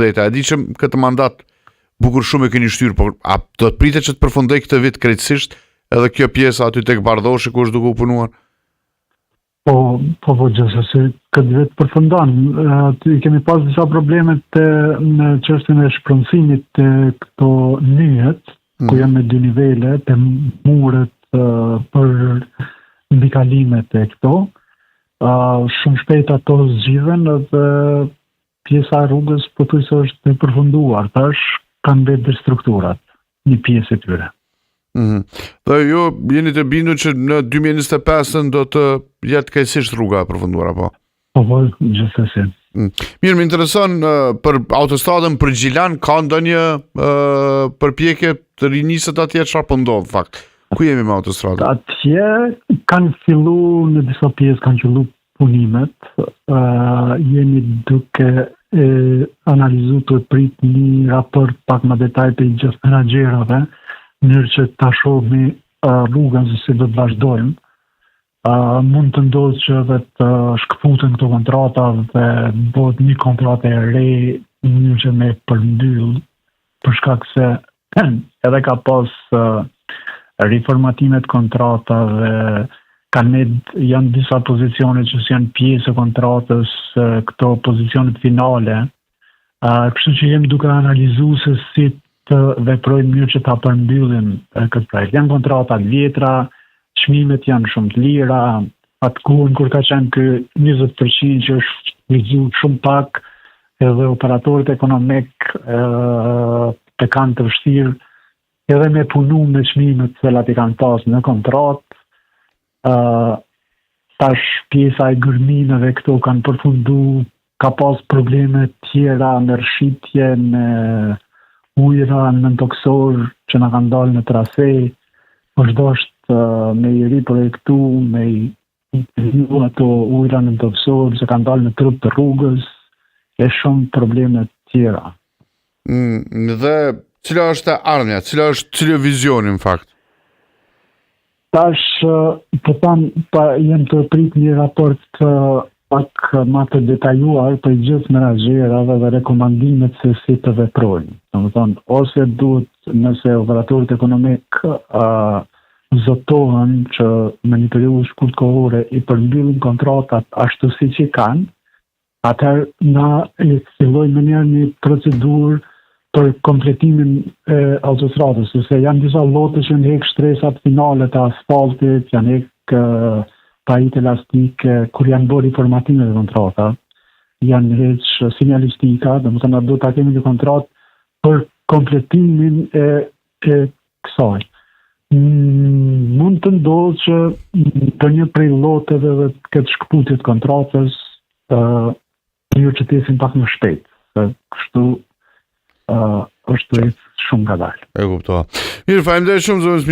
E di që këtë mandat bukur shumë e keni shtyrë, por a do të pritet që të përfundoj këtë vit krejtësisht edhe kjo pjesë aty tek Bardhoshi ku është duke u punuar? Po, po, po, gjithsesi, këtë vit përfundon. Aty kemi pas disa probleme të, në çështjen e shpronësimit të këto nyjet, mm. ku mhm. janë me dy nivele, të muret për mbikalimet e këto. Shumë shpejt ato zgjidhen dhe pjesa e rrugës pothuajse është e përfunduar. Tash kanë mbetë dhe strukturat, një pjesë e tyre. Mm -hmm. Dhe ju jeni të bindur që në 2025-ën do të jetë krejtësisht rruga e përfunduar apo? Po, po, gjithsesi. Mm. Mirë, më intereson uh, për autostradën për Gjilan ka ndonjë uh, përpjekje të riniset atje çfarë po ndodh në fakt? Ku jemi me autostradën? Atje kanë fillu në disa pjesë kanë fillu punimet, uh, jemi duke e analizu tu prit një raport pak më detaj prej gjithë menaxherave, në mënyrë që ta shohmi uh, rrugën se si do të vazhdojmë. Uh, mund të ndodhë që edhe të shkëputen këto kontrata dhe bëhet një kontratë e re në mënyrë që me përmbyll për shkak se edhe ka pas uh, riformatime të kontratave, kanë met, janë disa pozicione që s'janë pjesë e kontratës, këto pozicionet finale. Uh, kështu që jemi duke analizu se si të veprojmë në mënyrë që ta përmbyllim këtë projekt. Janë kontrata të vjetra, çmimet janë shumë të lira, atë kohën kur ka qenë ky 20% që është shfrytëzu shumë pak, edhe operatorët ekonomik e kanë të vështirë edhe me punu me çmimet të cilat i kanë pas në kontratë, tash pjesa e gërmimeve këto kanë përfundu, ka pas probleme tjera me rrëshqitje, me ujra nëntokësor që na kanë dalë në trase, është dasht me i riprojektu, me i intervju ato ujra nëntokësor që kanë dalë në trup të rrugës, e shumë probleme tjera. Mm, dhe cila është e ardhmja, cila është cili vizioni në fakt? Tash, po tham, pa, jem tu prit një raport pak ma të detajuar prej gjithë menaxherave dhe rekomandimet se si të veprojnë. Domethënë, ose duhet nëse operatorët ekonomik uh, zotohen që në një periudhë shkurt kohore i përmbyllin kontratat ashtu siç i kanë, atëherë na e fillojmë menjëherë një procedurë për kompletimin e autostradës, sepse janë disa llote që janë hek shtresat finale të asfaltit, janë hek pajit elastike, kur janë bërë riformatimet e kontrata, janë heq sinjalistika, domethënë na duhet ta kemi një kontratë për kompletimin e, e kësaj. Mm, mund të ndodhë që për një prej lloteve dhe të ketë shkëputje të kontratës, uh, në mënyrë që të ecim pak më shpejt. Se kështu uh, është të ecë shumë ngadalë. E kuptova. Mirë, faleminderit shumë zëvendës.